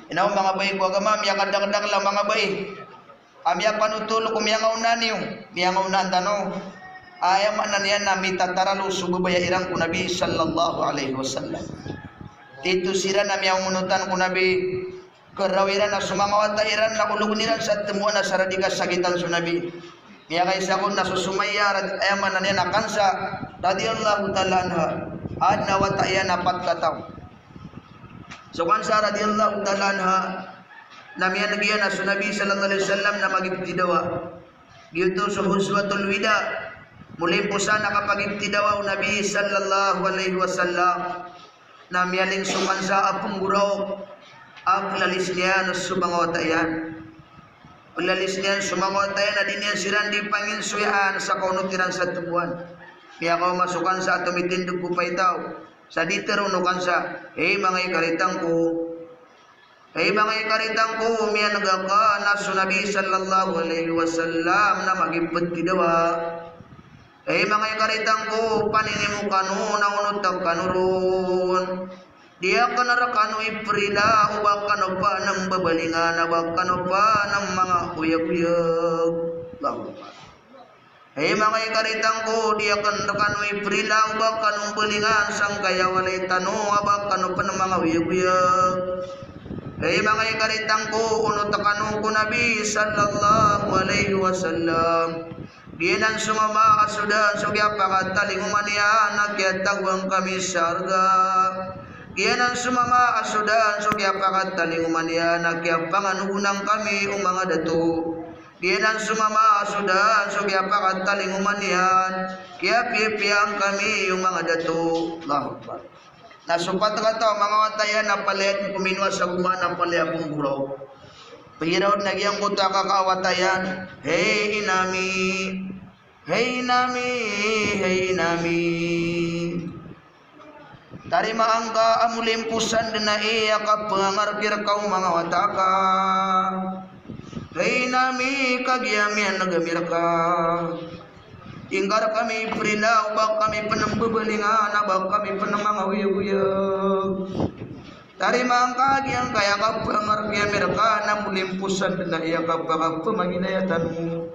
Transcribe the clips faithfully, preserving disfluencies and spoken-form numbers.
Ino manga bai ko agama, miyakadakdakl a manga bai a miyapanotol ko miyangaona niyo, miyangaona tano. Aya maana niyan na mitataralo so babaya iran ko Nabi sallallahu alaihi wasallam. Tito siran a miyangonotan ko Nabi, karaw iran a so manga wata iran na ologn iran sa tmoan a sa da di kasakitan so Nabi. Miyakaisa kon na so Sumayyah rad-, aya maana niyan na Kansa radiyallahu ta'ala anha. Adn a wata iyan a pat kataw. So Kansa radiyallahu ta'ala anha, na miyaneg iyan a so Nabi sallallahu alaihi wasallam na magibtidawa. Giyoto so Ghazwatul Wida, molimposan a kapagibtidawa o Nabi sallallahu alaihi wasallam. Na miyaling so Kansa a pnggoraok a plalis niyan so manga wata iyan. Plalis niyan so manga wata iyan a di niyan siran di panginsoyaan sa kaonot iran sa tmoan. Miyakaoma so Kansa a tomitindg ko paitaw. Sa di tharoon o Kansa, "Hey manga ikaritang ko. Hey manga ikaritang ko, miyaneg akn a so Nabi sallallahu alaihi wasallam na magibtidawa. Hey manga ikaritang ko, paninimo kano na onot kano ron. Di akn rkano iprila o ba kano pn mbabalingan, a ba kano pn manga oyagoyag." Allahu Akbar. Hey manga ikaritang ko, di akn rkano iprila o ba kano mbalingan sangkaya walay tano a ba kano pn manga oyagoyag. Hey manga ikaritang ko, onot kano ko Nabi sallallahu alaihi wasallam. Giyanan so mama a so daan so kiyapakatalingoma niyan a kiyatagoan kami sa arga. Giyanan so mama a so daan so kiyapakatalingoma niyan a kiyapanganogonan kami o manga dato. Giyanan so mama a so daan so kiyapakatalingoma niyan, kiyapiyapiyaan kami o manga dato. Allahu Akbar. Na so pat kataw a manga wata iyan na palaya ko minowa sa goma na palaya pnggoraok. Pagiraw na giyangkoto a kaka a wata iyan, "Hey ina mi, hey ina mi, hey ina mi. Tarimaa ngka a molimposan dn a aya kapngarki rka o manga wata ka. Hey ina mi, kagiya miyaneg ami rka. Di ngka rkami iprila o ba kami pn mbabalingan, a ba kami pn manga oyagoyag. Tarimaa ngka giyangkaya kapngarki ami rka na molimposan dn a aya kapakapmanginaya tano."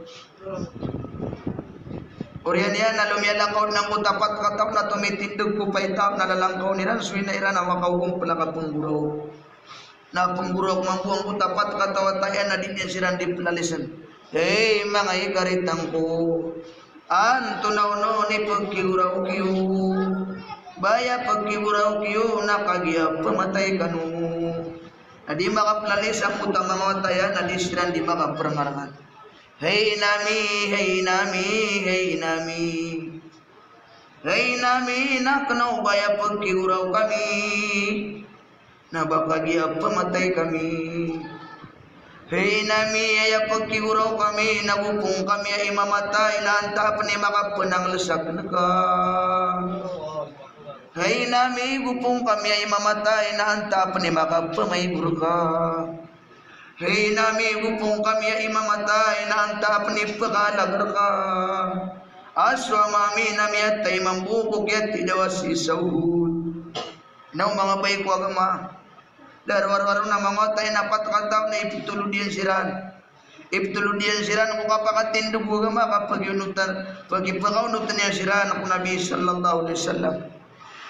Oriyan iyan na lomiyalangkaw dn angkoto a pat kataw na tomitindg ko paitaw na lalangkawn iran so ina iran a makaogompl a kapnggoraok. Na pnggoraok mambo angkoto a pat kataw a wata iyan na di niyan siran di plalisen. Hey manga ikaritang ko, antonaa on i pkigoraok iyo? Ba aya pkigoraok iyo na kagiya pmatay kano. Na di makaplalis angkoto a manga wata iyan na di siran di makaprngarangan. Hey ina mi, hey ina mi, hey ina mi. Hey ina mi, na kna o ba aya pkigoraok ami na ba kagiya pmatay kami. Hey ina mi, aya pkigoraok ami na gopong kami a imamatay na antaa pn i makapnangls akn ka. Hey ina mi, gopong kami a imamatay na antaa pn i makapmaigor ka. Hey ina mi, gopong kami a imamatay na antaa pn i pkaalag rka. A so ama ami na miyatay mambo ko kiyatidawa sii sa Uhud. Na o manga bai ko agama, larowar-waro na manga wata iyan a pat kataw na iptolod iyan siran. Iptolod iyan siran ko kapakatindg o agama, kapagionotan, pagipakaonot iyan siran ko Nabi sallallahu alaihi wasallam.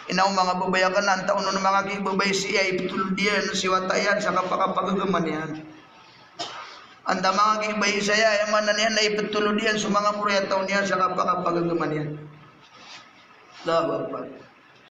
Ino manga babay akn, antaa on manga kibabay sii a iptolod iyan si wata iyan sa kapakapagagama niyan. Antaa manga kibabay saya, aya maana niyan na iptolod iyan so manga moriyataw niyan sa kapakapagagama niyan. Allahu Akbar.